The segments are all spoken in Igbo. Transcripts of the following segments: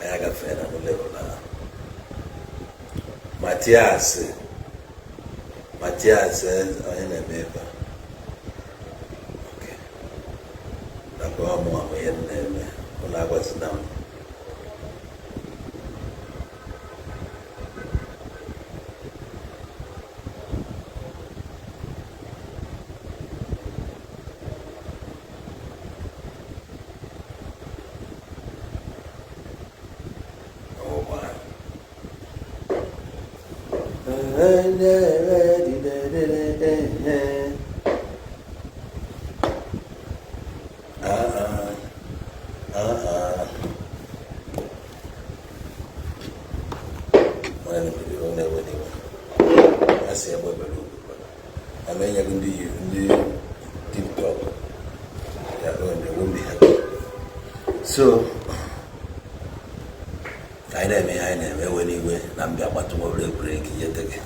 Anyị agafee na level ahụ. Matias, Matias, onye na-eme ebe a? Okay. Nakwa ọmụ amụ ihe m na-eme, ụnụ agwazina m. Ọgbụgba. Ah, ah. Ah, ah. Onye na-ewe na-ewe n'iwe. A sị egbe bere ugo. Ama enyeghị ndị TikTok their own, they won't be happy. So ka anyị na-eme ihe anyị na-eme, ewe n'iwe na mbịa gbatụ obere break nyete gị.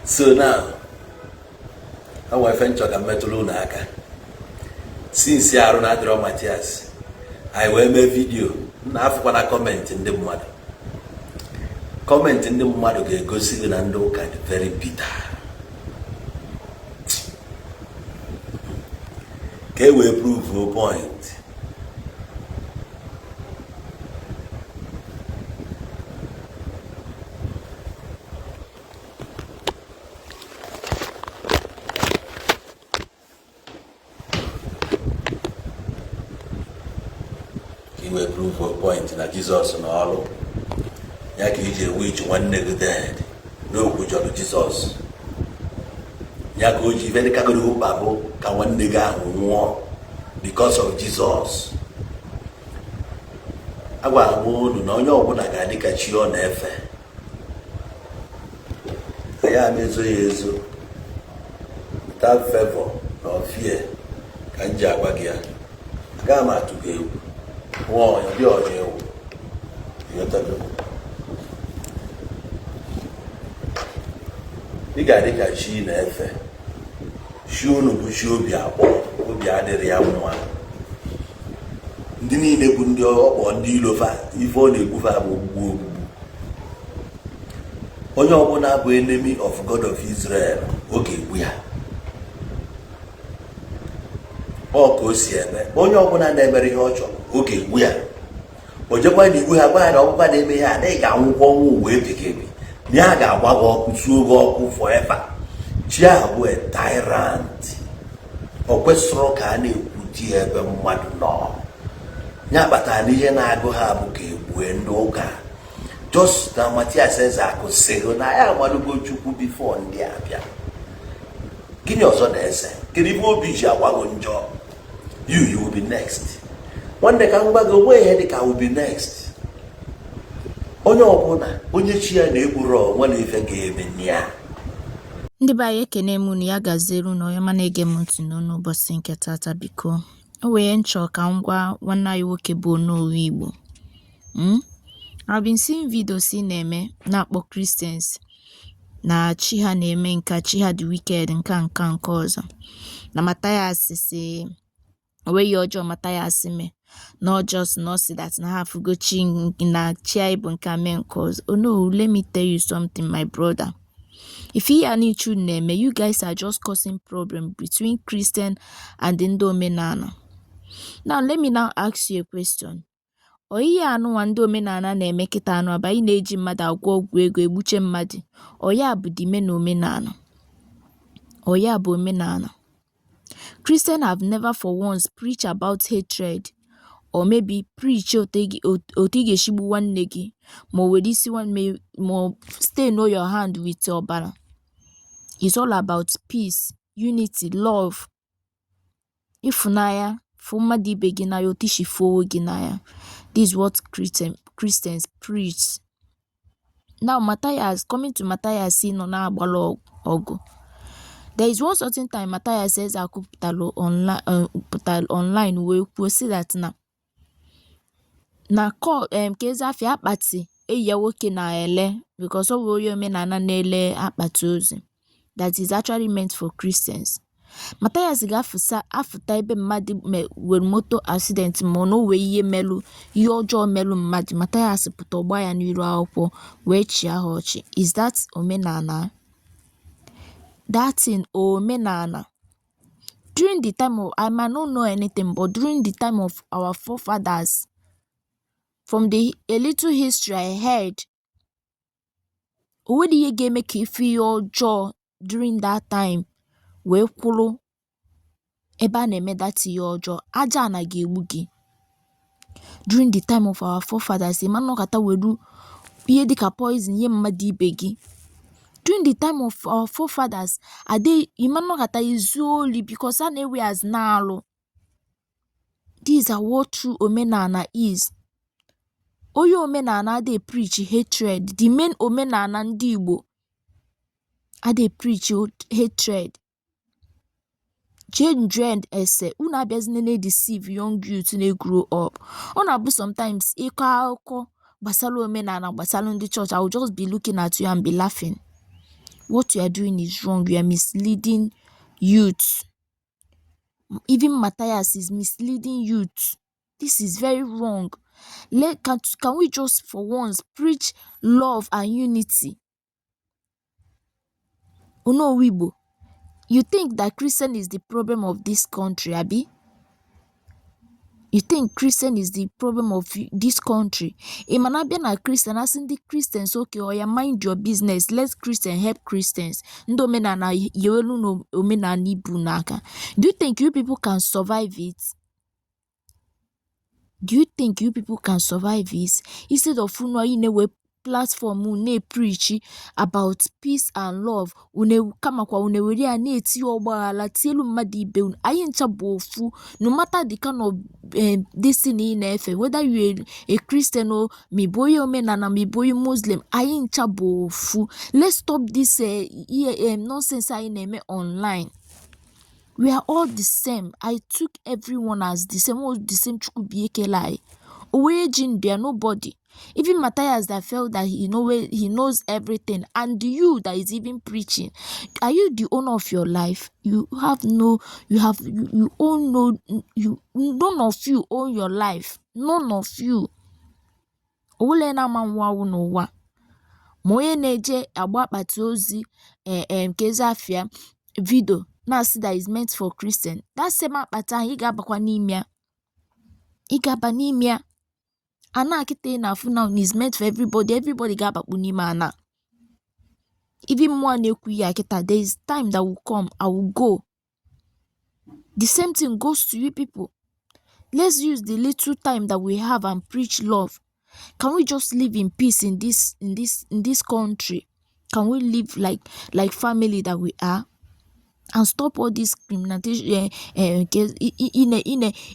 So now, ọ nwere ife nchọ ka m metụrụ unu aka. Since arụ na adịrọ Matias, anyị wee mee video na afụkwana comment ndị mmadụ. Comment ndị mmadụ ga-egosi gị na ndị ụka dị very bitter. Ka e wee prove point, ka i wee prove point na Jizọs na ọrụ ya ka iji ewu iji nwanne gị dead n'okwu jọrọ Jizọs ya, ka o ji ife dịkagoro mkpa bụ ka nwanne gị ahụ nwụọ because of Jizọs. Agwara m unu na onye ọbụla ga-adị ka chi ọ na-efe. Anyị ama ezo ya ezo. Without favor na fear ka m ji agwa gị ya. Agaghị m atụ gị egwu nwa ọnya dị ọnya ewu. Ịghọtago? Ị ga-adị ka chi na-efe. Chi unu bụ chi obi akpọ, obi adịrị ya mma. Ndị niile bụ ndị ọkpọ, ndị ilofa, ife ọ na-egbufe bụ ogbugbu ogbugbu. Onye ọbụla bụ enemy of God of Israel, ọ ga-egbu ya. Ọ ka o si eme. Onye ọbụla na-emere ihe ọ chọrọ, ọ ga-egbu ya. O jekwa na igbu ha, gwa ya na ọbụkwa na-eme ihe a na ị ga-anwụkwa ọnwụ uwe ebighị ebi, na ya ga-agba gị ọkụ, suo gị ọkụ forever. Chi ahụ bụ a tyrant. O kwesịrị ka a na-ekwu di ebe mmadụ nọ. Ya kpatara na ihe na-agụ ha bụ ka egbue ndị ụka. Just na Matias Ezeaku sịrị na ya amalugo Chukwu before ndị abịa. Gịnị ọzọ na-ese? Kedu ife obi ji agwago njọ? You will be next. Nwanne, ka m gwa gị, onwe ihe dị ka will be next. Onye ọbụla onye chi ya na-egburu onwe na ife ga-eme ya. Ndị be anyị, ekene m unu. Ya gaziere unu. Onye ọma na-ege m ntị n'ọnụ ụbọchị nke tata, biko, o wee nchọ ka m gwa nwanne anyị nwoke bụ Onowu Igbo. I've been seeing videos ị na-eme na-akpọ Christians na chi ha na-eme nka, chi ha dị wicked, nka nka nke ọzọ, na Mathias si o nweghị ọjọọ Mathias mee, na ọ just na ọ sị that na ha afụgo chi, na chi anyị bụ nke a mee nke ọzọ. Oh no, let me tell you something, my brother. If ihe a niile unu na-eme, you guys are just causing problem between Christian and ndị omenala. Now let me now ask you a question. Ọ ihe anụnwa ndị omenala na-eme kịta anụ abụ anyị na-eji mmadụ agwọ ọgwụ ego, egbuche mmadụ, ọ ya bụ the main omenala? Ọ ya bụ omenala? Christian have never for once preach about hatred or maybe preach otu ị ga-esi gbu nwanne gị, ma o were isi nwanne, ma ọ stain your hand with ọbara. It's all about peace, unity, love, ịfụnanya. Fụ mmadụ ibe gị n'anya otu isi fụ onwe gị n'anya. This is what Christians preach. Now Matthias, coming to Matthias nọ na-agbalụ ọgụ. There is one certain time Matthias Ezeaku pụtara online, pụtara online wee kwuo sị that na call ka ezi afịa akpati enyi ya nwoke na-ele, because ọ bụ onye omenala na-ele akpati ozu that is actually meant for Christians. Mathias ga-afụsa afụta ebe mmadụ were moto accident, ma ọ na o wee ihe melụ, ihe ọjọọ melụ mmadụ. Mathias pụta, ọgba ya n'iru akwụkwọ wee chịa ha ọchị. Is that omenala? That thing, omenala? During the time of, I might not know anything, but during the time of our forefathers, from the a little history I heard, o nwere ihe ga-eme ka ife ihe ọjọọ during that time wee kwụrụ ebe a na-eme that ihe ọjọọ, aja ana ga-egbu gị. During the time of our forefathers, ị ma nnọkọta were ihe dịka poison nye mmadụ ibe gị. During the time of our forefathers, ade ị ma nnọkọta izu ori because a na-ewe as na-alụ. These are what true omenala is. Onye omenala adịghị preach hatred. The main omenala ndị Igbo adịghị preach hatred. Jee jụọ ese. Unu abịazina na-edeceive young youth na-grow up. Ọ na-abụ sometimes ịkọ akụkọ gbasara omenala, gbasara ndị church, I will just be looking at you and be laughing. What you are doing is wrong. You are misleading youth. Even Matthias is misleading youth. This is very wrong. Let can we just for once preach love and unity? Onowu Igbo, you think that Christian is the problem of this country, abi? You think Christian is the problem of this country? Ị ma na abịa na Christian, asị ndị Christians, okay, oya, mind your business, let Christian help Christians. Ndị omenala yewelu na omenala ibu n'aka. Do you think you people can survive it? Do you think you people can survive it? Instead of unu anyị na-ewe platform unu na-preach about peace and love, unu kamakwa unu ewere ya na-etinye ọgbaghara, tielu mmadụ ibe unu. Anyị ncha bụ ofu, no matter the kind of this thing ị na-efe, whether you a Christian o, ma ị bụ onye omenala, ma ị bụ onye Muslim, anyị ncha bụ ofu. Let's stop this ihe nonsense anyị na-eme online. We are all the same. I took everyone as the same. All the same. Chukwu bụ ihe kele anyị. O wee ji ndụ ya, nobody. Even Matthias that felt that he knows everything, and you that is even preaching, are you the owner of your life? You have no, you have, you own no, you, none of you own your life. None of you. Onwere na-ama nwụ anwụ n'ụwa. Ma onye na-eje agba akpati ozi nke ezi afịa video na-asị that is meant for Christian. That same akpati ahụ ị ga-abakwa n'ime ya. Ị ga-aba n'ime ya. Ana kịta ị na-afụ now is meant for everybody. Everybody ga-abakpu n'ime ana. Even mmụọ na-ekwu ya kịta, there is time that will come, I will go. The same thing goes to you people. Let's use the little time that we have and preach love. Can we just live in peace in this country? Can we live like family that we are? And stop all this criminalization,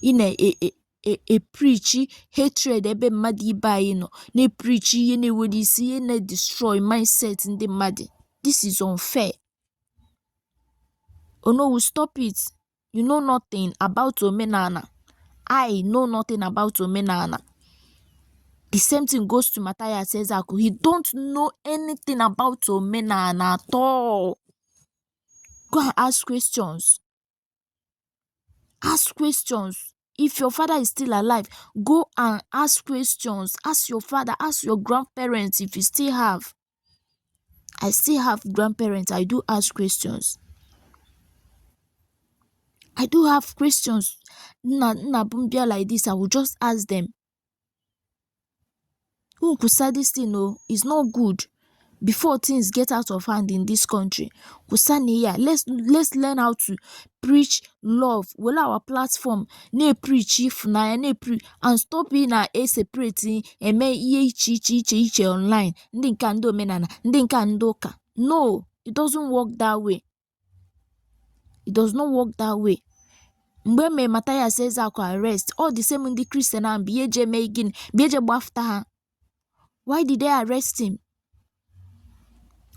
ị na preach hatred ebe mmadụ ibe anyị nọ, na-epreach ihe na-enwere isi, ihe na-destroy mindset ndị mmadụ. This is unfair. Onowu, stop it. You know nothing about omenala. I know nothing about omenala. The same thing goes to Matthias Ezeaku. He don't know anything about omenala at all. Go and ask questions. Ask questions. If your father is still alive, go and ask questions. Ask your father, ask your grandparents if you still have. I still have grandparents. I do ask questions. I do have questions. Nna nna bụ mbịa like this, I will just ask them. Unu kwụsa this thing o, it's not good. Before things get out of hand in this country, kwụsanụ ya. Let's learn how to preach love. Were our platform na-preach ịfụnanya, na-preach and stop ị na-eseparate, eme ihe iche iche iche iche online. Ndị nke a ndị omenala, ndị nke a ndị ụka. No, it doesn't work that way. It does not work that way. Mgbe e mere Matthias Ezeaku arrest, all the same ndị Christian ahụ bụ ihe eji eme gịnị? Bụ eje gbafụta ha. Why did they arrest him?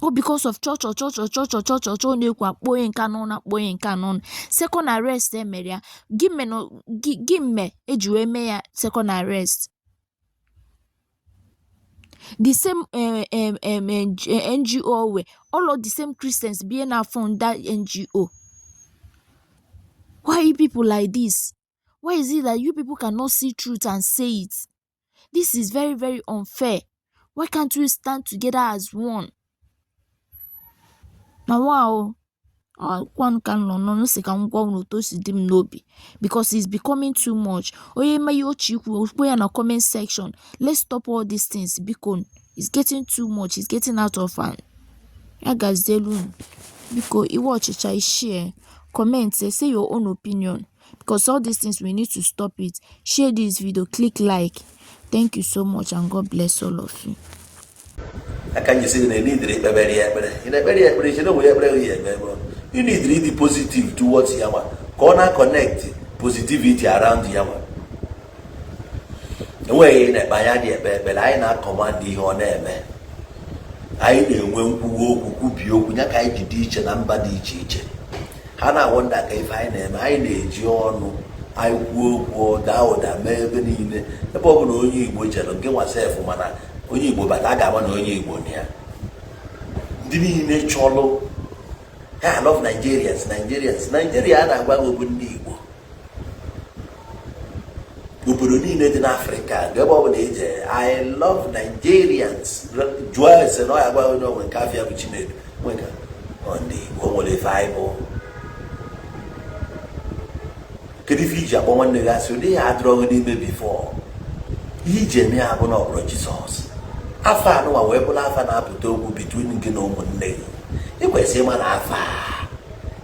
All because of church or church or church or church or church ọ na-ekwu, akpọ onye nke a n'ọnụ, akpọ onye nke a n'ọnụ. Second arrest e mere ya, gị me gị me eji wee mee ya second arrest? The same NGO we all of the same Christians bụ ihe na-fund that NGO. Why you people like this? Why is it that you people cannot see truth and say it? This is very, very unfair. Why can't we stand together as one? Na wa o. Ọkwanụ ka m nọ n'ọnụ sị ka m gwa unu otu o si dị m n'obi because it's becoming too much. Onye ma ihe o che ikwu, o kwuo ya na comment section. Let's stop all these things biko. It's getting too much. It's getting out of hand. Ya gazielu unu. Biko ị watchịcha ị share, comment, say your own opinion because all these things we need to stop it. Share this video, click like. Thank you so much and God bless all of you. Aka m ji sị gị na ị needịrị ikpebere ya ekpere, ị na-ekpere ya ekpere, chere onwe ya ekpere ya eme ebe ị needịrị ịdị positive towards ya nwa ka ọ na-connect positivity around ya nwa. Enweghị na-ekpe anya dị ekpe ekpere, anyị na-acommand ihe ọ na-eme. Anyị na-enwe nkwuwa okwu, kwubie okwu ya ka anyị ji dị iche na mba dị iche iche. Ha na-awonder ka ife anyị na-eme. Anyị na-eji ọnụ anyị kwuo okwu, daa ụda mee ebe niile. Ebe ọ bụla onye Igbo jere nke nwa sef, mana onye Igbo bata, a ga-ama na onye Igbo na ya. Ndị niile chọlụ ha love Nigerians, Nigerians, Nigeria a na-agwa gị bụ ndị Igbo. Obodo niile dị n'Afrịka, ebe ọ bụla ije, "I love Nigerians," jụọ ese na ọ ya gwa onye onwe nke afịa bụ Chinedu nweka. Ọ ndị Igbo nwere ife anyị bụ. Kedu ife iji akpọ nwanne gị asị? Ụdị ya adịrọ gị n'ime before. Ihe iji eme ya bụ na ọ bụrụ Jizọs afa anụnwa wee bụrụ afa na-apụta okwu between gị na ụmụnne gị. Ị kwesịrị ịma na afa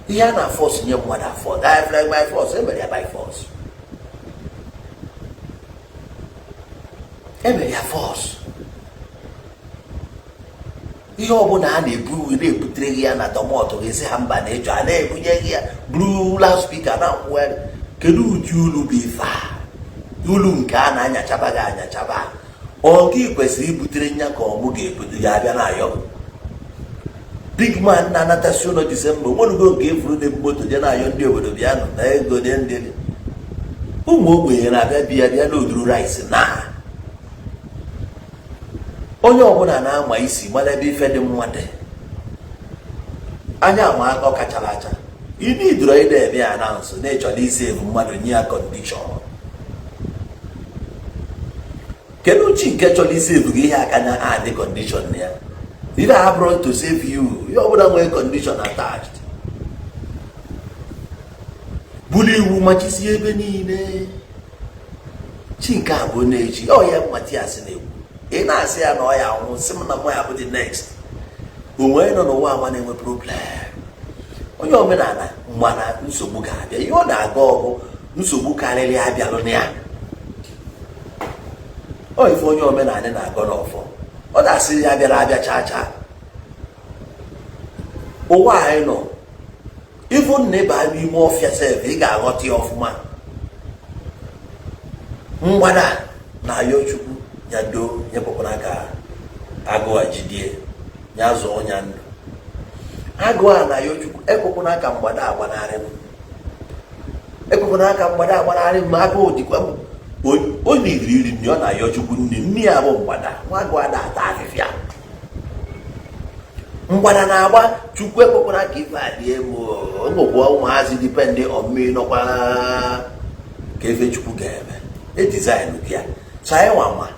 ihe a na-aforce nye mmadụ afọ by force, emere ya by force, emere ya force. Ihe ọbụla a na-ebu iwe na-ebutere gị ya na domot gị, sị ha mba na ịchọ a na-ebunye gị ya buru loudspeaker na-akwụgharị. Kedu ụdị ulu bụ ife a? Ulu nke a na-anyachaba gị anyachaba. Ọ gị kwesịrị ibutere nya ka ọmụ ga-ebute ya abịa na ayọ. Big man na-anatasị ụlọ Disemba, onwenugo nke efuru na-ebu moto je na-ayọ ndị obodo, bịanụ na ego dị ndị ụmụ ogbenye na-abịa bịa bịa n'oduru rice. Na onye ọbụla na-ama isi mara ebe ife dị mma dị anya ama aka ọ kachara acha. Ị idoro ị na-eme ya na nso na ịchọrọ isi evu mmadụ nye ya condition. Kedu chi nke chọrọ isi evu gị ihe aka na adị condition ya? Ihe a bụrụ to save you. Ihe ọbụla nwere condition attached bụrụ iwu machisie ebe niile. Chi nke a bụ na-echi ọ ya Matias na-ekwu. Ị na-asị ya na ọ ya anwụ, sị m na mụ ya bụ the next onwe nọ n'ụwa ama na-enwe problem. Onye omenala mana nsogbu ga-abịa, ihe ọ na-aga ọgụ nsogbu karịrị abịalụ na ya. Ọ ife onye omenala na-agọ n'ọfọ, ọ na-asị ya bịara abịa chaa chaa. Ụwa anyị nọ, ịfụ na ịba n'ime ọfịa sef, ị ga-aghọta ya ọfụma. Mgbada na ayọ Chukwu ya doo nyekwakwara aka agụụ a jidie ya zụọ ya ndụ. Agụụ a na ayọ Chukwu, ekwekwana aka mgbada agbanarị m, ekwekwana aka mgbada agbanarị m, agụụ dịkwa m. O nidiri iri nri, ọ na-ayọ Chukwu nri. Nri ya bụ mgbada. Nwa agụ ada ata afịfịa. Mgbada na-agba, Chukwu ekwekwara ka ife a dị emu. Nwekwa ụmụazị depend on me nọkwa ka efe Chukwu ga-eme e design gị ya. So anyị nwa ma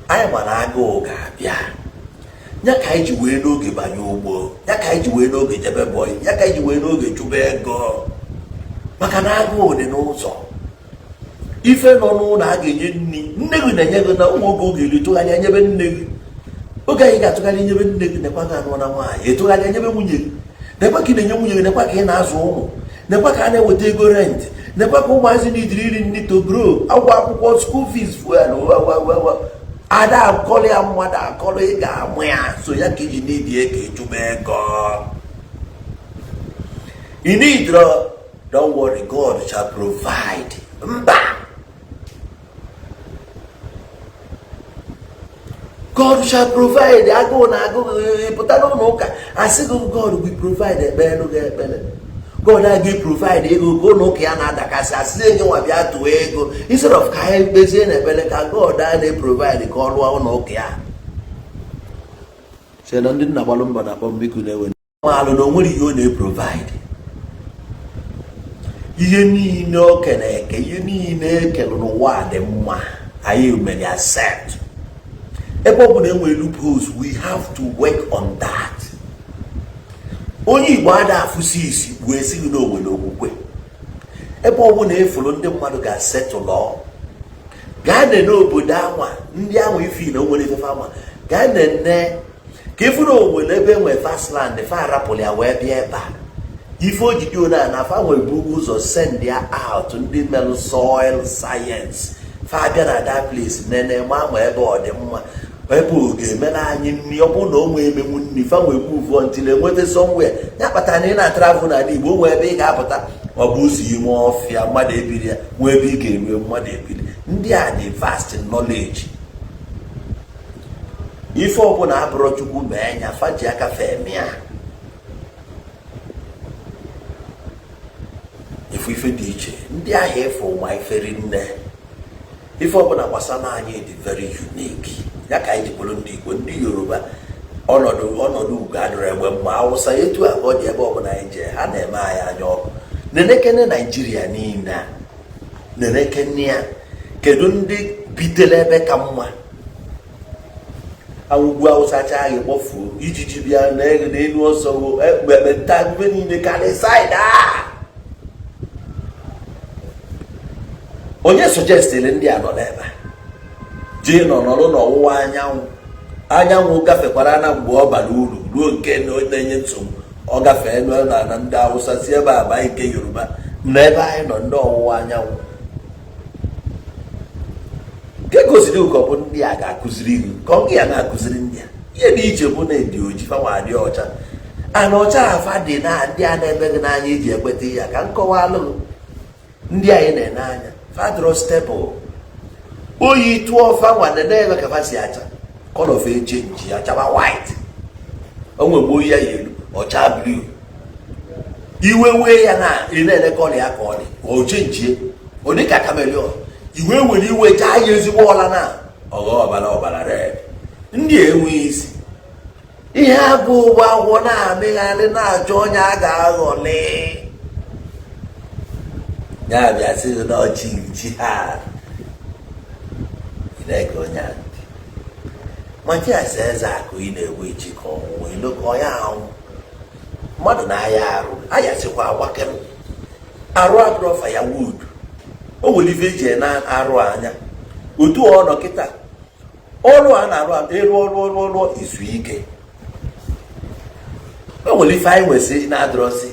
anyị ma na agụụ ga-abịa ya ka anyị ji wee n'oge banye ugbo, ya ka anyị ji wee n'oge jebe boy, ya ka anyị ji wee n'oge chụba ego, maka na agụụ dị n'ụzọ. Ife nọ n'ụlọ a ga-enye nri, nne gị na-enye gị na ụmụ oge oge eri tụgharịa nyebe nne gị. Oge anyị ga-atụgharị nyebe nne gị, nekwa gị anụ na nwaanyị etụgharịa nyebe nwunye gị, nekwa ka ị na-enye nwunye gị, nekwa ka ị na-azụ ụmụ, nekwa ka a na-eweta ego rent, nekwa ka ụmụazị na-idiri iri nri to grow, akwụkwọ akwụkwọ, school fees, fuel. Ada akọrọ ya mmadụ akọrọ, ị ga-amụ ya. So ya ka iji n'idi ka ịchụba ego. You need, don't worry, God shall provide. Mba, God shall provide. Agụụ na agụụ pụta n'ụlọ ụka, asị gị God will provide. Ekpere gị ekpere, God agaghị provide ego ka ụlọ ụka ya na-adakasị. Asị gị nwa bịa tụọ ego instead of ka anyị kpezie na ekpere ka God a na-eprovide ka ọ lụọ ụlọ ụka ya. Sị na ndị nna gbalụ mba na-akpọ mbikụ na-ewe maalụ na o nwere ihe ọ na-eprovide. Ihe niile o kere eke, ihe niile ekere n'ụwa dị mma, anyị mere accept. Ebe ọ bụla enwere loopholes, we have to work on that. Onye Igbo ada afụsi isi wee sị gị na o nwere okwukwe. Ebe ọ bụla efuru ndị mmadụ ga-asetụlọ, gaa nene obodo anwa, ndị anwa ifi na onwere ifefe anwa, gaa nene ka ifu na onwere ebe enwe vast land, fa arapụrụ ya wee bịa ebe a. Ife ojidi one a na fa nwere ụzọ send ya out, ndị melụ soil science fa abịa na that place nene ma ma ebe ọ dị mma, ebe ọ ga-emere anyị nri. Ọ bụrụ na o nwee emenwu nri, fa nwee move until enweta somewhere. Ya kpatara na ị na-travel n'ala Igbo, o nwee ebe ị ga-apụta, ọ bụ ụzọ ime ọfịa, mmadụ ebiri ya, nwee ebe ị ga-erue, mmadụ ebiri. Ndị a dị vast knowledge. Ife ọbụla abụrọ Chukwu mee nya, fa ji aka fa eme ya. Ifu ife dị iche, ndị ahụ ịfụ ma iferi nne. Ife ọbụla gbasara anyị dị very unique. Ya ka anyị ji bụrụ ndị Igbo. Ndị Yoruba, ọnọdụ ọnọdụ ugo adịrọ egbe mma. Awụsa, etu a ka ọ dị. Ebe ọbụla anyị jee, ha na-eme anyị anya ọkụ. Nenekene Naijiria niile a, nenekene ya. Kedu ndị bitere ebe ka mma? Ugwu Awụsa chaa gị kpọfuo, ijiji bịa n'elu ọsọ, ekpenta ebe niile karị side a. Onye suggestịrị ndị a nọ n'ebe jee nọ nọrọ n'ọwụwa anyanwụ? Anyanwụ gafekwara na mgbe ọ bara uru ruo nke na-enye nsogbu. Ọ gafee na ndị Awụsa si ebe a baa nke Yoruba na ebe anyị nọ, ndị ọwụwa anyanwụ. Nke gosiri ka ọ bụ ndị a ga-akụziri gị ka ọ gị ya na-akụziri ndị a ihe dị iche bụ na dị oji fanwa dị ọcha. Ana ọcha afa dị na ndị a na-eme gị n'anya iji ekweta ya ka nkọwa alụghị. Ndị anyị na-ene anya fadro stable, oyi tụọ fanwa na-eme ka fa si acha, color of change, achaba white. O nwere mgbe oyi ya elu, ọcha blue. Iwe wee ya na ị na-ele color ya ka ọ dị, o chenjie, ọ dị ka chameleon. Iwe were iwe chaa ya ezigbo ọla na ọghọ ọbara ọbara red. Ndị a enweghị isi. Ihe abụ ụgbọ agwọ na-amịgharị na-achọ onye a ga-aghọli ya bịa sị gị na ọchị ji ha ị na-ege onye a ntị. Matias Ezeaku, ị na-ewe echi ka ọnwụnwa ilo ka ọ ya anwụ. Mmadụ na-aya arụ, ayasịkwa agbakere arụ abụrụ firewood. O nwere ife eji na-arụ anya otu ọ nọ kịta. Ọrụ a na-arụ, ịrụ ọrụ ọrụ ọrụ izu ike. O nwere ife anyị nwesị na-adọrọsị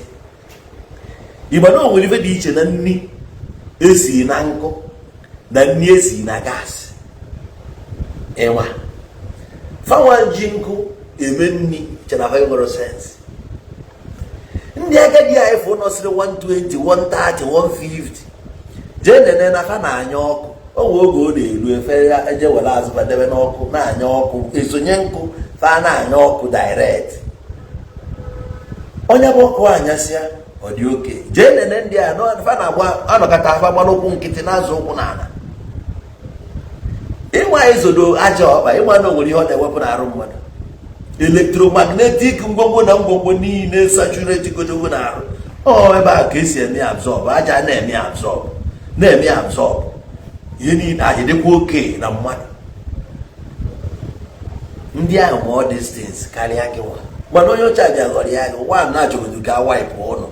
Igbo na o nwere ife dị iche na nri esi na nkụ na nri esi na gas. Ịnwa fanwa ji nkụ eme nri chena fa nwere sense. Ndị agadi anyị fụ nọsịrị 120, 130, 150, jee nene na fa na-anya ọkụ. O nwe oge ọ na-eru efe eje were azụ debe n'ọkụ na-anya ọkụ, esonye nkụ, fa na-anya ọkụ direct. Onye bụ ọkụ anyasịa, ọ dị oke. Jee nene ndị a fa na-agba anọkọta afa gbara ụkwụ nkịtị na-azụ ụkwụ n'ala. Ịnwa ezodo aja ọkpa, ịnwa na o nwere ihe ọ na-ewepụ n'arụ mmadụ, electromagnetic ngwongwo na ngwongwo niile saturate godogo n'arụ. Ọ ebe a ka esi eme absorb aja, na-eme absorb, na-eme absorb ihe niile anyị dịkwa oke na mmadụ. Ndị ahụ ma ọ distance karịa gị nwa, mana onye ọcha bịa ghọrọ ya gị nwa na-achọgodo ka wipe ụnụ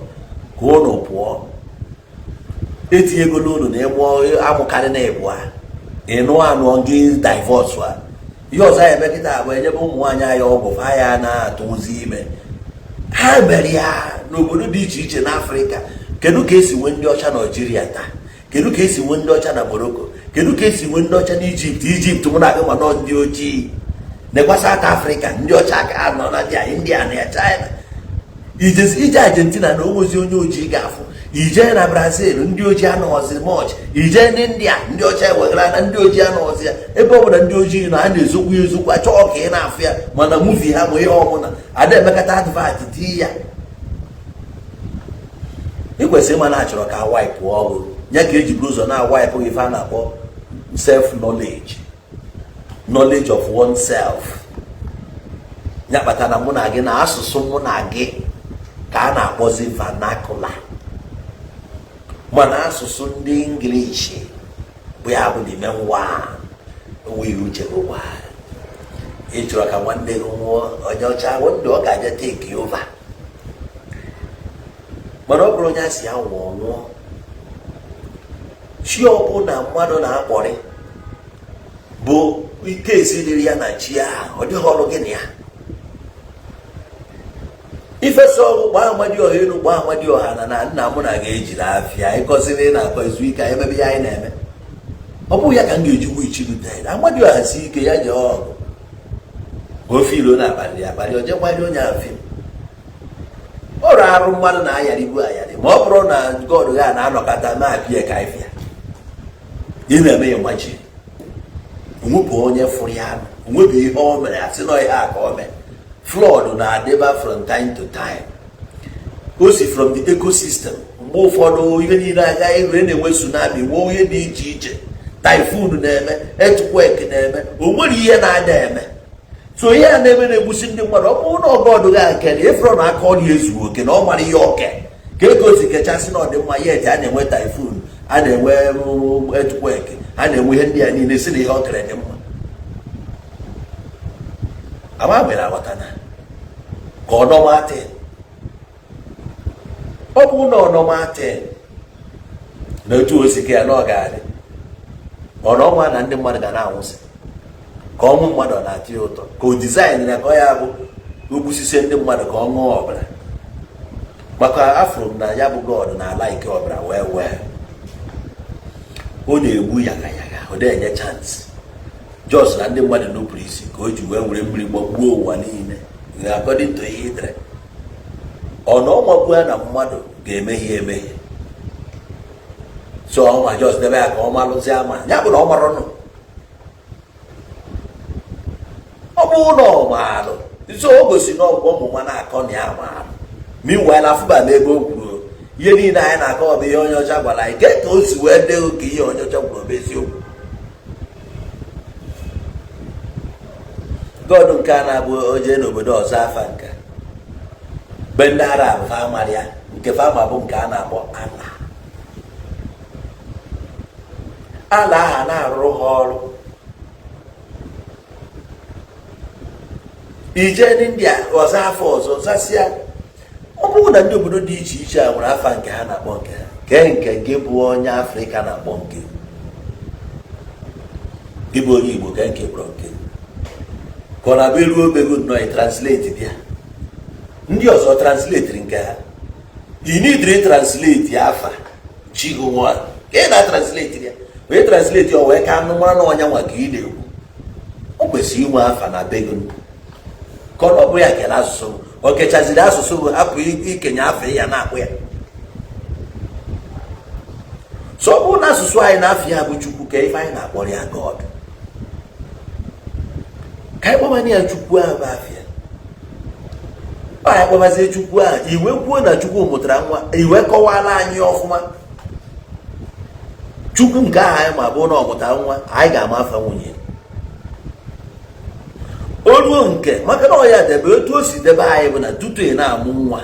ka ụnụ pụọ. Etinyegolo ụnụ na ịmụọ amụkarị na ịbụa ịnụ anụ gị divorce a. Ihe ọzọ anyị eme kịta bụ enyebe ụmụ nwaanyị anyị ọgwụ fa ya na-atụzi ime. Ha mere ya n'obodo dị iche iche n'Afrịka. Kedu ka esi nwee ndị ọcha na Algeria taa? Kedu ka esi nwee ndị ọcha na Morocco? Kedu ka esi nwee ndị ọcha na Ijipt? Ijipt mụ na gị ma nọ ndị ojii. Nekwa South Africa, ndị ọcha ka nọ na ndị India na ya China. Ije Argentina na onwezi onye ojii ga-afụ. Ije na Brazil, ndị ojii anọghọzi much. Ije ndị India, ndị ọcha ewegara na ndị ojii anọghọzi ya. Ebe ọbụla ndị ojii na a na-ezokwu ya ezokwu, achọghọ ka ị na-afụ ya. Mana movie ha ma ihe ọbụla ada emekata advert tii ya. Ị kwesịrị ịma na achọrọ ka wipe ọgụ ya ka eji buru ụzọ na-awipe gị. Ife a na-akpọ self knowledge, knowledge of oneself, ya kpatara na mụ na gị na asụsụ mụ na gị ka a na-akpọzi vernacular. Mana asụsụ ndị English bụ ya bụ the main one. Onweghị uche gị gwa ị chọrọ ka nwanne gị nwụọ, onye ọcha ndụ ọ ga-aja take over. Mana ọ bụrụ onye a sị ya nwụọ, nwụọ. Chi ọbụla mmadụ na-akpọrị bụ ike esi ya na chi ahụ, ọ dịghị ọrụ gị na ya. Ifesa ọgwụ gbaa Amadioha elu, gbaa Amadioha na nna mụ na ga-ejiri afịa ịkọsịrị na-akọ izu ike anyị emebe ihe anyị na-eme. Ọ bụghị ya ka m ga-eji wichi rute Amadioha si ike ya jee ọgụ ofe ilo na-akpali akpali, o jekwali onye afị ọrụ arụ mmadụ na-ayara ibu ayarị. Ma ọ bụrụ na God ga na-anọkọta na-apịa ka ifịa ị na-eme ya mmachi, onwepụ onye fụrụ ya, onwebụ ihe o mere asị na ihe a ka o mere. Flood na-adịba from time to time, o si from the ecosystem. Mgbe ụfọdụ ihe niile aga elu, na-enwe tsunami, nwee ihe dị iche iche, typhoon na-eme, earthquake na-eme, o nwere ihe na-ada eme. So ihe a na-eme na-egbusi ndị mmadụ. Ọ bụrụ na ọgọdụ ga akele ịfụrụ na aka ọ dị ezughị oke na ọ mara ihe oke ka ego si kechasị na ọdịmma ya eji a na-enwe typhoon, a na-enwe earthquake, a na-enwe ihe ndị a niile, si na ihe ọ kere dị mma. Ama nwere aghọta na ka ọ nọmatị, ọ bụ na ọ nọmatị na otu o si ke ya na ọ ga-adị ọ na ọnwa na ndị mmadụ ga na-anwụsị ka ọnwụ mmadụ ọ na-atọ ya ụtọ, ka o design na ka ọ ya bụ ogbusisie ndị mmadụ ka ọ ṅụọ ọbara. Maka afụrụ m na ya bụ God na-ala ike ọbara wee wee ọ na-egbu yaga yaga, ọ na-enye chance just na ndị mmadụ nupụrụ isi ka o ji wee were mmiri gbagbuo ụwa niile, according to ihe idere. Ọ na ọ ya na mmadụ ga-emehie emehie, so ọ ma just debe ya ka ọ malụzie ama ya bụ na ọ maranụ. Ọ bụrụ na ọ maalụ, so o gosi na ọmụma na-akọ na ya maalụ. Meanwhile, afụba n'ebe o kwuru ihe niile anyị na-akọ, ọ bụ ihe onye ọcha gwara anyị ke ka o si wee dee ka ihe onye ọcha kwuru bụ eziokwu. God nke a na-abụ oje n'obodo ọzọ, afa nke be ndị Arab fa mara ya, nke fama bụ nke a na-akpọ Allah. Allah aha na-arụrụ ha ọrụ. Ije n'India ọzọ, afọ ọzọ zasịa. Ọ bụrụ na ndị obodo dị iche iche a nwere afa nke ha na-akpọ nke ha, kee nke gị bụ onye Afrịka na-akpọ nke gị bụ onye Igbo, kee nke kpọrọ nke ka ọ na-abụ eruo obego nnọọ ị translate bịa ndị ọzọ translate nke ha. Ị nidiri translate afa chi gị nwa ka ị na-translate ya, wee translate ya wee ka anụ mara na ọnya nwa ka ị na-ekwu. O kwesịrị inwe afa na be gị ka ọ bụ ya kere asụsụ, o kechaziri asụsụ bụ hapụ ikenye afa ya na-akpụ ya. So ọ bụrụ na asụsụ anyị na afa ya bụ Chukwu, ka ife anyị na-akpọrọ ya God, ka anyị kpọbana ya Chukwu ahụ bụ afa ya. Ọ anyị kpọbazie Chukwu ahụ, iwe kwuo na Chukwu mụtara nwa, iwe kọwara anyị ọfụma Chukwu nke ahụ anyị ma bụ na ọ mụtara nwa, anyị ga-ama afa nwunye o ruo nke maka na ọ ya debe otu o si debe anyị bụ na tutu ị na-amụ nwa,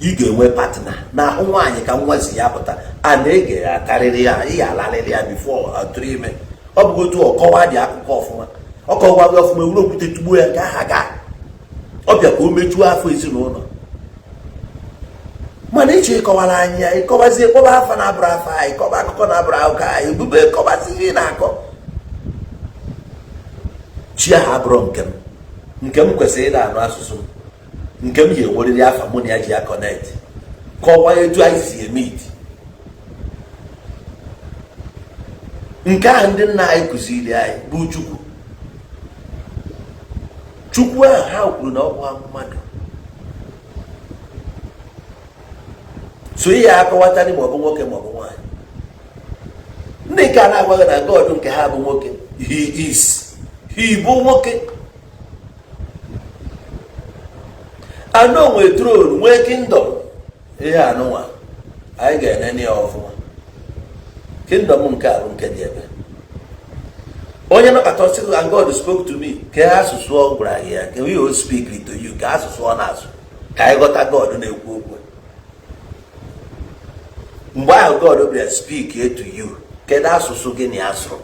ị ga-enwe partner na ahụ nwaanyị ka nwa si ya pụta, a na-ege ya atarịrị ya, ị ga-alarịrị ya before atụrụ ime. Ọ bụghị otu ọkọwa dị akụkọ ọfụma, ọ kọwa gị ọfụma, ewuru okwute tugbuo ya nke aha ga ọ bịa ka o mechuo afọ ezinụlọ. Mana ịchọ ịkọwara anyị ya, ịkọwazie kpọba afa na-abụrụ afa anyị, kọba akụkọ na-abụrụ akụkọ anyị, ebube kọbazi ihe na-akọ chi ahụ abụrụ nke m. Nke m kwesịrị ịda anụ asụsụ m, nke m yi enwerịrị afa mụ na ya ji ya connect, kọwaa etu anyị si eme iti nke ahụ ndị nna anyị kụziri anyị bụ Chukwu. Chukwu ahụ ha kwuru na ọ bụ mmadụ, so ihe akọwatara ma ọ bụ nwoke ma ọ bụ nwaanyị. Ndị nke a na-agwaghị na God nke ha bụ nwoke, he is, he bụ nwoke anụ nwee throne, nwee kingdom. Ihe anụnwa anyị ga-enene ya ọfụma. Kingdom nke a bụ nke dị ebe onye nọkọta ọsị and God spoke to me, ka asụsụ ọ gwara ya, ka he o speak to you, ka asụsụ ọ na-asụ ka anyị ghọta God na-ekwu okwu. Mgbe ahụ God bịara speak to you, kedu asụsụ gị na ya sụrụ?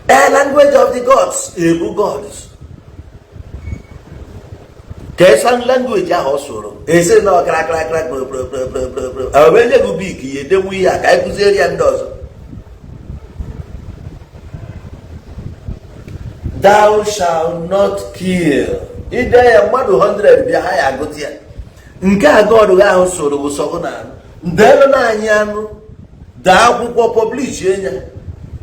Ee, language of the gods ebu gods ka esa language ahụ ọ sụrụ esi na ọkara kara kara kpere ọ bụ enye gị bik ya edenwu ihe a ka anyị kụziere ya ndị ọzọ. Thou shall not kill. Ide ya mmadụ 100 bịa ha ya agụta ya. Nke a God ahụ sụrụ bụ sọ na anụ ndeelu na anyị anụ dee akwụkwọ publish ya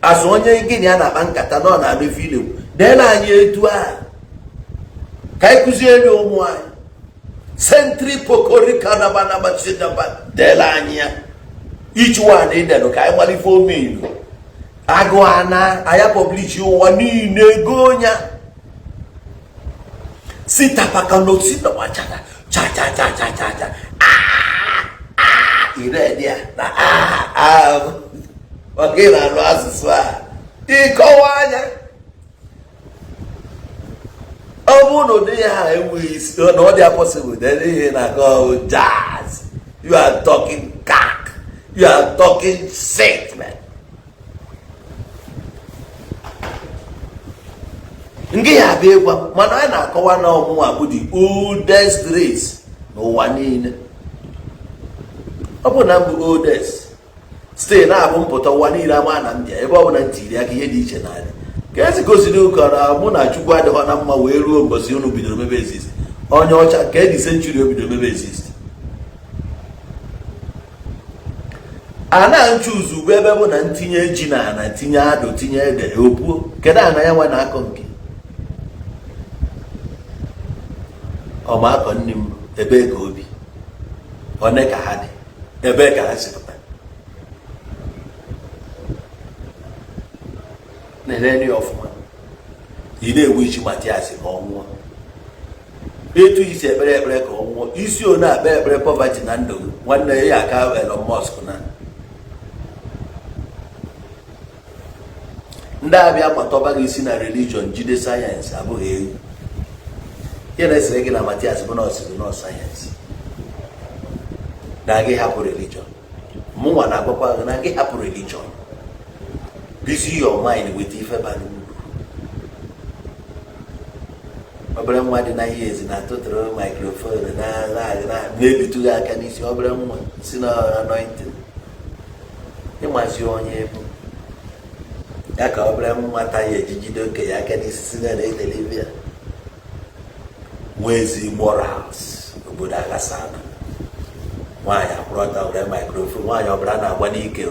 azụ onye gịnị ya na-akpa nkata nọ na anụ ife ilekwu deelu anyị etu a ka anyị kụziere ụmụ anyị sentri pokorika nabanabasinaba deelu anyị ya each one idelu ka anyị mara ife omeilu agụ ana anya publish ụwa niile go ya sitapakanosinawachara cha cha cha cha cha cha ire ya na maka ị na-anụ asụsụ a ịkọwa anya ọ bụrụ na ụdị ya ha enweghị isi na ọ dị possible then ihe na-akọ jazz. You are talking cock, you are talking shit, man. Nke ya abịa ịgwa mana anyị na-akọwa na ọmụnwa bụ the oldest race n'ụwa niile. Ọ bụ na mbụ oldest stay na-abụ mpụta ụwa niile ama na mbịa ebe ọ bụla ntiri aka ihe dị iche n'anya ka esi gosiri ụka na mụ na Chukwu adịghọ na mma wee ruo mbọsị unu bidoro mebe exist. Onye ọcha ka edi century o bidoro mebe exist a na nchuzu bụ ebe bụ na ntinye ji na ana tinye adụ tinye ede opuo kedu ana ya nwa na-akọ nke ọma akọ nne m ebee ka obi one ka ha dị ebee ka ha si pụta na-ere ya ọfụma. Ị na-ewu iji Matias ka ọ nwụọ etu isi ekpere ekpere ka ọ nwụọ isi one akpa ekpere poverty na ndụ gị nwanne ya aka Elon Musk na ndị abịa gbatọba gị isi na religion jide sayensị abụghị egwu. Ihe na-esere gị na Matias bụ nọọsụ bụ nọọsụ sayensị na gị hapụ religion. Mụnwa na-agwakwa gị na gị hapụ religion, busy your mind with ife bara uru. Obere nwa dị na ihe ezi na-atụtụrụ microphone na-ebitụ gị aka n'isi obere nwa si na anointing ịmazi onye bụ ya ka obere nwata ya ejijide okenye aka n'isi si na na-edelivia nwee ezi morals. Obodo aghasana nwaanyị akwụrọta were microphone nwaanyị ọbụla na-agba n'ike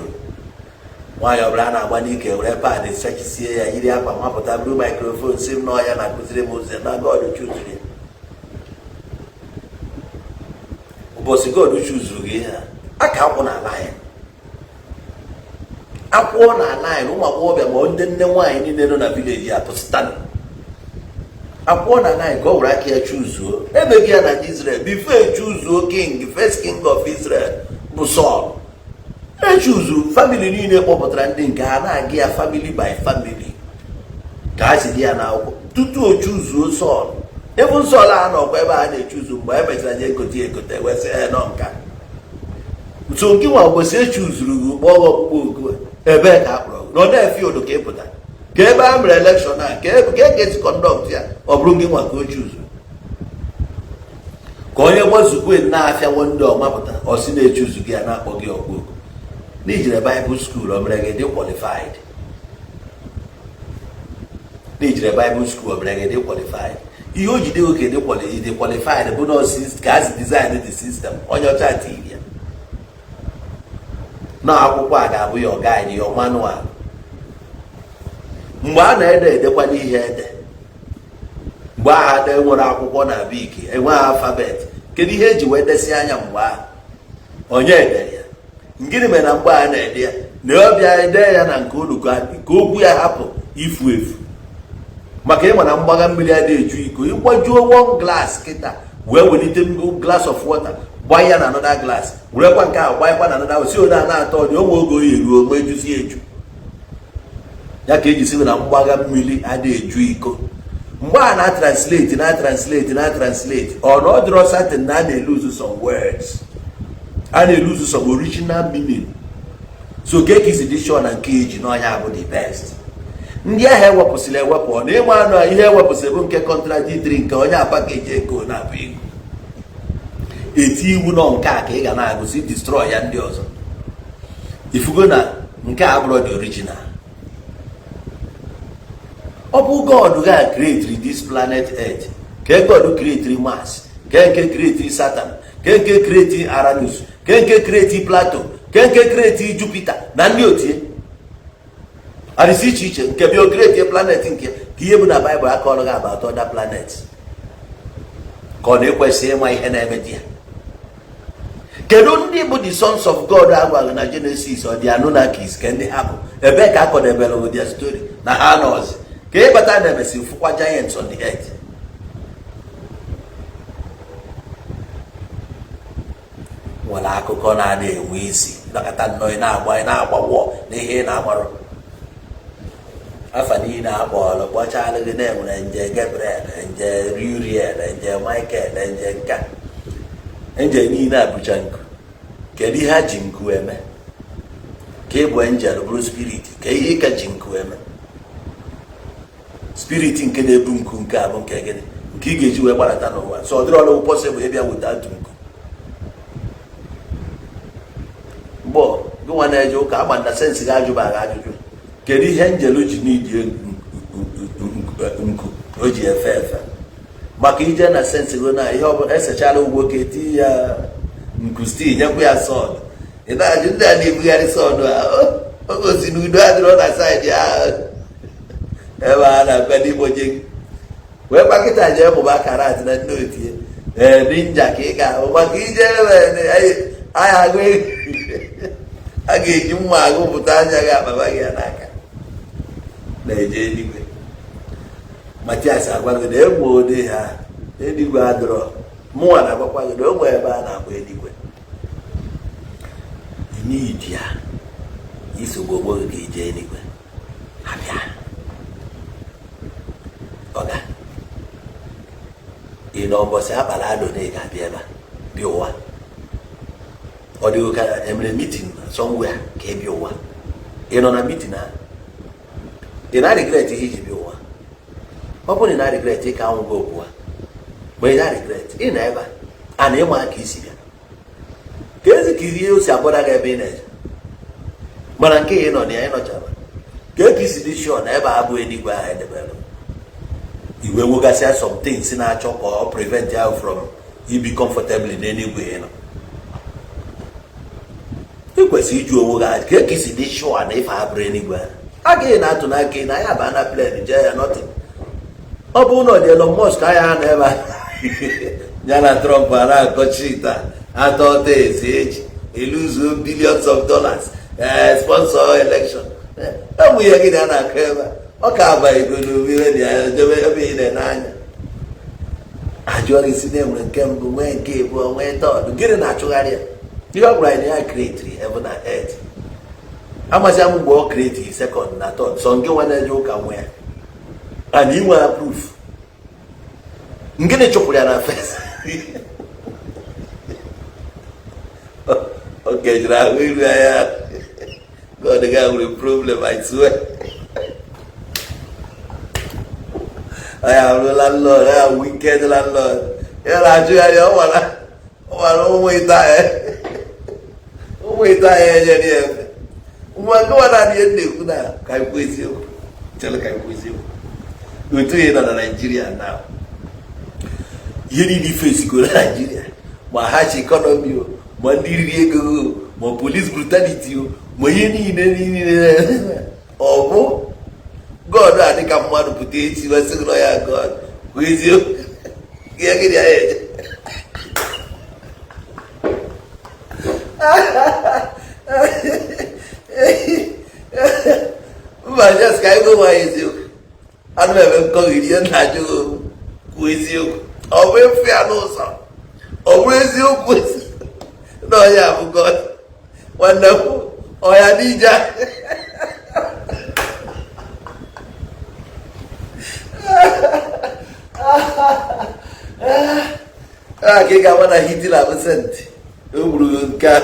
nwaanyị ọbụla na-agba n'ike were pad sachisie ya yiri akwa mapụta buru microphone si m n'ọhịa na-akụziri m ụzọ na God chuzuru ya. Ụbọchị God chuzuru gị ihe a ka akwụ na line akwụọ na line ụmụ agbọghọbịa ma ndị nne nwaanyị niile nọ na village ya pụsịta akwụọ na line ka ọ were aka ya chuzuo. Emeghị ya na Israel before echuzuo king, first king of Israel bụ Saul. Echuzu family niile kpọpụtara ndị nke ha na-aga ya family by family ka ha si dị ya n'akwụkwọ tutu o chuzuo Saul. Ebe Saul a nọkwa ebe a na-echuzu mgbe e mechara nye ekote ekote wesị ya nọ nka so nke nwa ụbọchị echuzuru gị kpọọ gị ọkpụkpọ oku ebee ka a kpọrọ gị nọ na-efield ka ị pụta ka ebe a mere election a ka ebe ka e ga-esi conduct ya ọ bụrụ gị nwa ka o chuzuru ka onye gbazukwe na-afịa ndị ọmapụta ọ sị na-echuzu gị ya na-akpọ gị ọkpụ oku n'ijere Bible school o mere gị dị qualified n'ijere Bible school o mere gị dị qualified. Ihe o jide oke dị qualified bụ na ka a si design the system onye ọcha tiri ya na akwụkwọ a ga-abụ your guide, your manual. Mgbe a na-ede edekwa n'ihe ede mgbe agha ada enwere akwụkwọ na bik enweghị alphabet kedu ihe eji wee desi anya mgbe ahụ onye edere ya ngịnị mere na mgbe a na-ede ya na ọbịa ede ya na nke unu ka okwu ya hapụ ifu efu maka ịma na mgbagha mmiri adịghị eju iko ịgbajuo one glass kịta wee welite glass of water gbaa ya na another glass werekwa nke ahụ gbanyekwa na another si onye a na-atọ ọdị onwe oge oyi eruo onwe ejuzi eju ya ka eji sị na mgbagha mmiri adịghị eju iko. Mgbe a na-translate, na-translate, na-translate, ọ na ọ dịrọ certain na a na-elose some words, a na-elose some original meaning. So ka esi dị sure na nke eji n'ọnya bụ the best? Ndị ahụ ewepụsịrị ewepụ, ọ na ịma anụ ihe ewepụsịrị bụ nke contradictory, nke onye apakeji ego na-abụ ego eti iwu nọ nke a ka ị ga na-agụsi destroy ya. Ndị ọzọ ifugo na nke a bụrụ the original. Ọ bụ God ga create this planet Earth, ka God create Mars, ka nke create Saturn, ka nke create Uranus, ka nke create Pluto, ka nke create Jupiter na ndị otie arịsị iche iche, nke bịa create planet nke ka ihe bụ na Bible akọrọ gị about other planets, ka ọ na-ekwesị ịma ihe na-eme di ya. Kedu ndị bụ the sons of God agwaghị na Genesis? Ọ dị Anunnakis? Ka ndị ha bụ, ebee ka akọdebere their story na ha nọzi ka ịbata na emesi fụkwa giants on the earth? Nwere akụkọ na-ana enwe isi nọkọta nnọọ, ị na-agba, ị na-agbawọ n'ihe ị na-agbarụ afa niile akpọrọ kpọchalụ gị na-enwere angel Gabriel, angel Uriel, angel Michael, angel nka, angel niile abụcha nku. Kedu ihe ha ji nku eme? Ka ị bụ angel bụrụ spirit, ka ihe ị ka ji nku eme? Spirit nke na-ebu nku, nke a bụ nke gịnị nke ị ga-eji wee gbarata n'ụwa? So ọ dịrị ọrụ possible ịbịa without nku. Mgbọ gị nwa na-eje ụka agba na sense gị ajụbaghị ajụjụ, kedu ihe angel ji n'idi nku o ji efe efe? Maka ije na sense gị na ihe ọbụla esechala ugbo ka eti ya nku stii, nyekwa ya sword. Ị na-ajụ ndị a na-ebugharị sword a, o gosi na udo adịrọ na side ahụ ebe a na-akpa n'igboje gị wee kpakịta jee mụba karate na ndị otie ee ninja ka ị ga-ahụ. Maka ije ebe agha agụ, a ga-eji mma agụpụta anya gị, akpaba gị ya n'aka na-eje eluigwe. Matias agwa gị na enwe ụdị ha eluigwe adịrọ. Mụnwa na-agwakwa gị na o nwee ebe a na-akpọ eluigwe n'idi ya isogbu onwe gị ka ije eluigwe abịa. Ọga ị nọ mbọsị akpara ado na ị ga-abịa ebe a bịa ụwa, ọ dịghị ka emere meeting somewhere ka ị bịa ụwa. Ị nọ na meeting ahụ, ị na-regret ihe iji bịa ụwa. Ọ bụrụ na ị na-regret ịka anwụ gị okwu a, ma ị na-regret ị nọ ebe a na ịma ka isi bịa, ka ezi ka ihe o si agbara gị ebe ị na-eje. Mana nke ị nọ na ya, ịnọchara ka eke isi dị sure na ebe a bụ eluigwe ahụ edebere iwe nwegasịa some things na-achọ ka ọ prevent ya from ibi comfortably n'eluigwe ị nọ. Ị kwesịrị ịjụ onwe gị ka eke isi dị sure na ife abụrụ eluigwe ahụ agaghị na-atụ n'aka na ya baa na plane jee ya nothing. Ọ bụrụ na ọ dị Elon Musk anya ha na ebe a ya na Trump a na-akọchi taa atọ ọtọ ezi eji eluzuo billions of dollars, sponsor election, ụmụ ihe gị na a na-akọ ebe a, ọ ka abaghịgo n'obere dị anya jebe ebe ị na-ene anya. Ajụọ gị si na enwere nke mbụ, nwee nke abụọ, nwee third, gịnị na-achụgharị ya? Ihe ọ gwara anyị na ya create heaven and earth, amasị m mgbe ọ create second na third. So nke nwa na-eje ụka nwe ya and ị nwere proof, ngịnị chụpụrụ ya na first? Oke jiri ahụ iru anya God ga nwere problem, I swear. I am landlord, I am wicked landlord. Ya na-achụgharị ọ nwara ụmụ ịta ya, ụmụ ịta ya enyere ya efe. Nwa nke nwa na-adị ihe na-ekwu na ka anyị kwuo eziokwu, chere ka anyị kwuo eziokwu. Otu ị nọ na Naijiria na ihe niile ife esigo na Naijiria, ma harsh economy o, ma ndị riri ego o, ma police brutality o, ma ihe niile niile, ọ bụ God a dịka mmadụ pụta echi wee sị gị na ya God kwuo eziokwu, ihe gịnị ya eje? Mba, just ka anyị gwa anyị eziokwu. Anụ eme nkọghiri ihe na-ajụ gị, kwuo eziokwu. Ọ bụ efu ya n'ụzọ, ọ bụ eziokwu na ọya bụ God nwanne m, ọya n'ije. A ka ị ga-ama na Hitler bụ saint. O gburu nke a,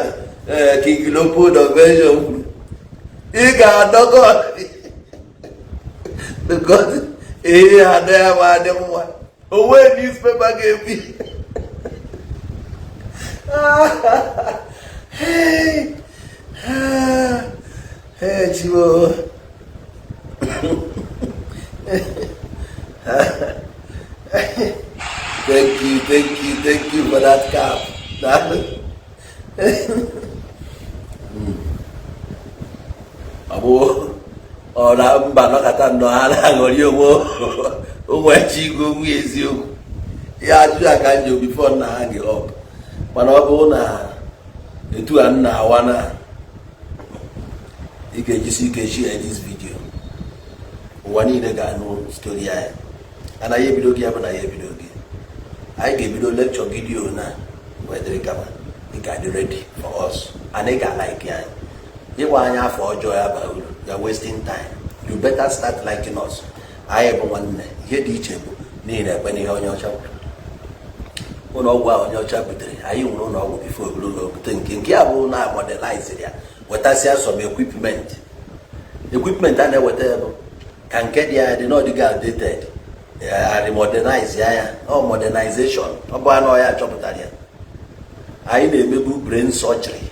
King Leopold of Belgium gburu. Ị ga-adọkọ because ihe adọ ya ma adị mma. Onwe newspaper ga-ebi. Hey, hey, Chiwo. Thank you, thank you, thank you for that cap. Ọ bụ ọ na mba nọkọta nnọọ ha na-aghọrị onwe onwe chi igwe onwe eziokwu ya ajụjụ a ka m jụ before na ha gị up, mana ọ bụrụ na etu a nna awa na ị ga-ejisi ike share this video, ụwa niile ga-anụ story anyị. Anaghị ebido gị, ya bụ na ya ebido gị, anyị ga-ebido lecture video na wee dịrị gaba. Ị ga-adị ready for us and ị ga-like anyị. Ịgba anyị afọ ọjọọ ya bara uru, you are wasting time. You better start liking us. Anyị bụ nwanne. Ihe dị iche bụ n'ihi na ekpe n'ihe onye ọcha kwuru. Ụlọ ọgwụ ahụ onye ọcha butere, anyị nwere ụlọ ọgwụ before buru ụlọ bute nke ya bụ na modernize ya, wetasịa some equipment a na-eweta ya bụ ka nke dị ya dị na ọdịgo outdated, ya remodernize ya. Ọ modernization, ọ bụ anụ ọya chọpụtara ya. Anyị na-emebu brain surgery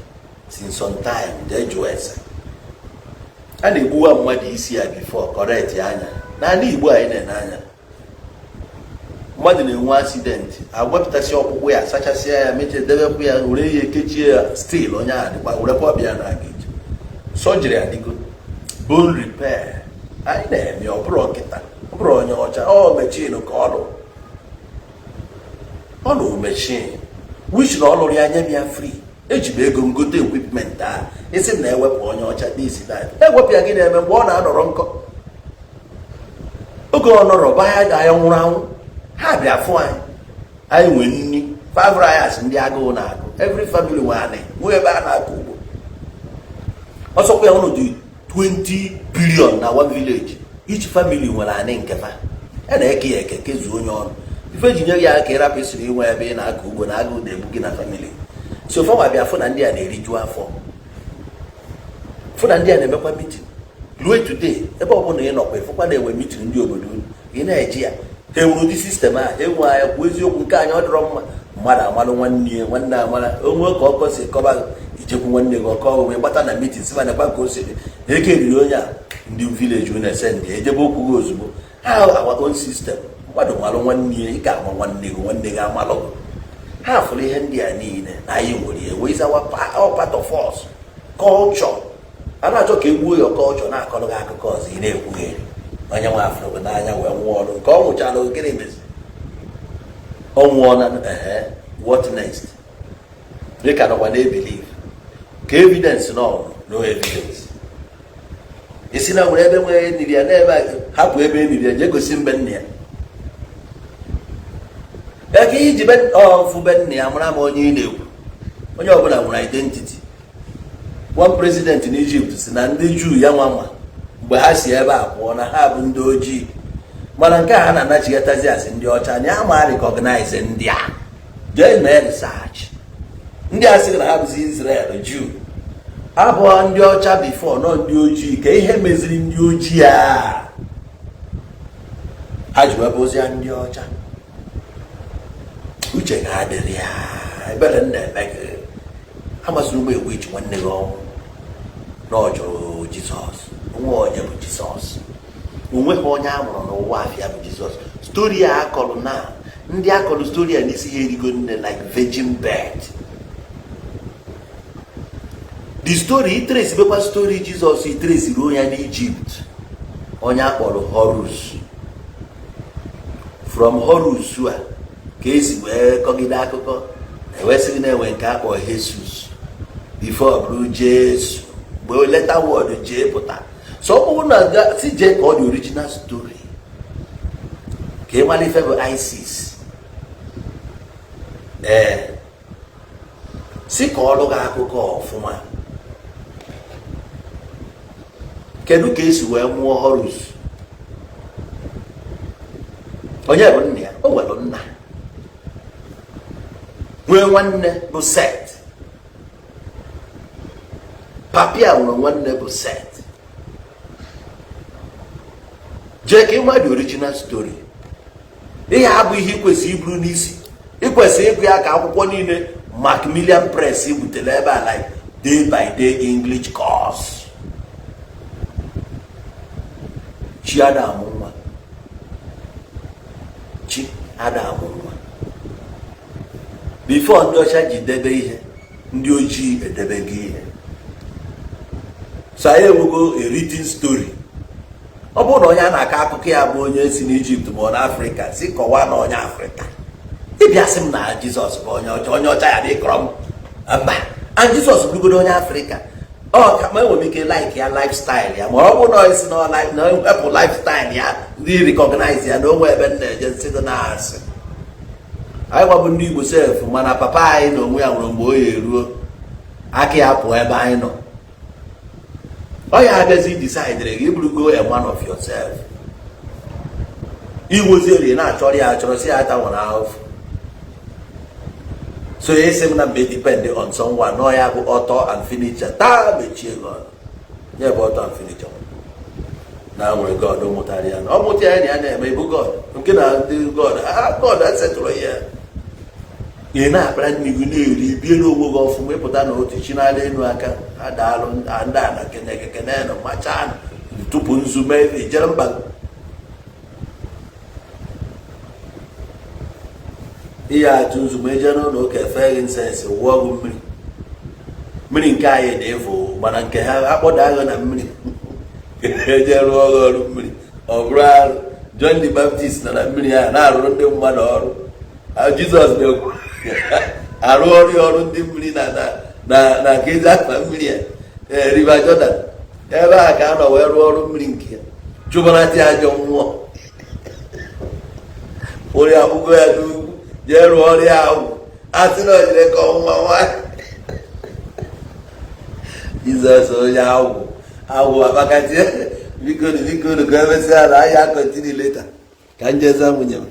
since some time. Jee jụọ ese, a na-egbuwa mmadụ isi ya before correct ya anya. N'ala Igbo anyị na-ene anya, mmadụ na-enwe accident, agwepụtasị ọkpụkpụ ya, sachasịa ya, mechie, debekwa ya, were ihe kechie ya, still onye ahụ dịkwa, werekwa ọbịa na aga ije. Surgery adịgo, bone repair anyị na-eme. Ọ bụrụ ọkịta, ọ bụrụ onye ọcha, ọ machine ka ọ lụrụ. Ọ lụrụ machine which na ọ lụrụ ya nye m ya free. Eji m ego m gote equipment a. Isi m na-ewepụ onye ọcha this, that, ewepụ ya, gị na-eme mgbe ọ na-anọrọ nkọ oge ọ nọrọ ba ya ga ya nwụrụ anwụ. Ha bịa fụ anyị, anyị nwee nni five rice, ndị agụụ na-agụ. Every family nwe anị, nwee ebe a na-akọ ugbo. Ọsọkwa ya ụnụ dị 20 billion na one village, each family nwere anị nke fa. A na-eke ya eke, kezuo onye ọrụ. Ife eji nye gị aka ka ịrapụ isiri inwe ebe ị na-akọ ugbo na agụụ na-egbu gị na family. So fanwa bịa fụ na ndị a na-eriju afọ, fụ na ndị a na-emekwa meeting. Ruo today, ebe ọ bụla ị nọkwa, ịfụkwa na-enwe meeting ndị obodo unu. Ị na-eji ya, ha enwere ụdị system a, ha enwe anya kwuo eziokwu. Nke anyị ọ dịrọ mma, mmadụ amalụ nwanne ya, nwanne amara onwe ka ọkọ si kọba gị, ijekwu nwanne gị ọkọ wee gbata na meeting, si mana ka o si dị na eke riri onye a. Ndị village unu ese ndị ejebe okwu gị ozugbo. Ha our own system, mmadụ malụ nwanne ya, ị ga-ama nwanne gị, nwanne gị amalụ gị. Ha fụrụ ihe ndị a niile na anyị nwere ya wee our all part of us culture. A na-achọ ka e gbuo ya culture, na-akọrọ gị akụkọ ọzọ, ị na-ekwugheri onye nwe afụrụ gị n'anya wee nwụọ ọrụ nke ọ nwụchala. Gịnị mezi? Ọ nwụọ na ehe, what next? Dị ka nọkwa na-ebelieve ka evidence nọ, no evidence. Isi na nwere ebe nwere eniri ya n'ebe a, hapụ ebe eniri ya, jee gosi mbe nna ya eke iji be ọfụ be nna ya, mara ma onye ị na-ekwu. Onye ọbụla nwere identity. One president in Egypt si na ndị Juu ya nwa ma mgbe ha si ebe a pụọ na ha bụ ndị ojii, mana nke a ha na-anachighatazi asị ndị ọcha anyị ama recognize ndị a. Jee mee research. Ndị a sịrị na ha bụzi Israel Jew abụọ ndị ọcha before nọ ndị ojii. Ka ihe meziri ndị ojii a ha ji wee bụzie ndị ọcha, uche ga-adịrị ya. Ebere m na-eme gị, amasịrị ụgbọ egwu iji nwanne gị ọnwụ na ọ jụrụ Jizọs. Onwe onye bụ Jizọs? Onweghị onye a mụrụ n'ụwa afịa bụ Jizọs. Story a akọrọ na ndị akọrọ story a n'isi ha erigo nne like virgin birth. The story itrace bekwa story Jizọs, itrace ruo ya n'Egypt, onye akpọrọ Horus. From Horus a ka esi wee kọgide akụkọ ewesịghị na-enwe nke akpọ Jesus before bụrụ Jesu, mgbe letter word jee pụta. So ọ bụrụ na si jee ka ọ dị original story ka ị mara ife bụ ISIS, ee, si ka ọ lụ gị akụkọ ọfụma. Kedu ka esi wee mụọ Horus? Onye bụ nna ya? O nwere nna. Nwee nwanne bụ Set. Papia nwere nwanne bụ Set. Jee ka ịma the original story. Ihe a bụ ihe ị kwesịrị iburu n'isi. Ị kwesịrị ịgụ ya ka akwụkwọ niile Macmillan Press butere ebe a, like Day by Day English Course. Chi ada amụ nwa, chi ada amụ nwa. Before ndị ọcha ji debe ihe, ndị ojii edebego ihe. So anyị enwego a written story. Ọ bụrụ na onye a na-akọ akụkọ ya bụ onye si n'Ijipt ma ọ na Afrịka, si kọwaa na onye Afrịka. Ịbịa sị m na Jizọs bụ onye ọcha, onye ọcha ya dị kọrọ m mba. And Jizọs bụrụgodo onye Afrịka, ọ ka ma enwere m ike like ya, lifestyle ya. Ma ọ bụrụ na ọ si na wepụ lifestyle ya, ndị recognize ya na onwe ebe m na-eje nsị gị na-asị anyị gwabụ ndị Igbo sef. Mana papa anyị na onwe ya nwere mgbe o ya eruo aka ya pụọ ebe anyị nọ, ọ ya abịazi decide gị ịbụrụgo a man of yourself. Iwozieri na-achọrọ ya achọrọ, si ya ata nwere ahụfụ. So esi m na mgbe depend on someone nọ ya bụ author and finisher. Taa mechie gị ọnụ ya bụ author and finisher na nwere God mụtara ya na ọ mụta ya na ya na-eme ịbụ God nke na ndị God ha God esetụrụ ya. Ị na-akpara nne gị na-eri, biere onwe gị ọfụma. Ịpụta na otu chi n'ala elu aka adaalụ ndị ana kene kene machaa tupu nzu mee ijere mba. Ihe atụ nzu ma eje n'ụlọ ụka, efe gị incense, wụọ gị mmiri. Mmiri nke anyị dị efu, mana nke ha akpọda agha na mmiri eje rụọ gị ọrụ mmiri. Ọ bụrụ arụ. John the Baptist nọ na mmiri ahụ na-arụrụ ndị mmadụ ọrụ. Jizọs na-ekwu arụ ọrụ ya, ọrụ ndị mmiri na na na na ka ezi akpa mmiri a, River Jordan, ebe a ka a nọ wee rụọ ọrụ mmiri nke ya, chụbanata ajọ mmụọ onye akwụkwọ ya n'ugwu jee rụọ ọrụ ya ahụ. A sị na o jere ka ọnwa nwaanyị. Jizọs onye agwụ agwụ akpakati. Biko, biko, ka emesịa na ahịa, continue later, ka njeza nwunye m.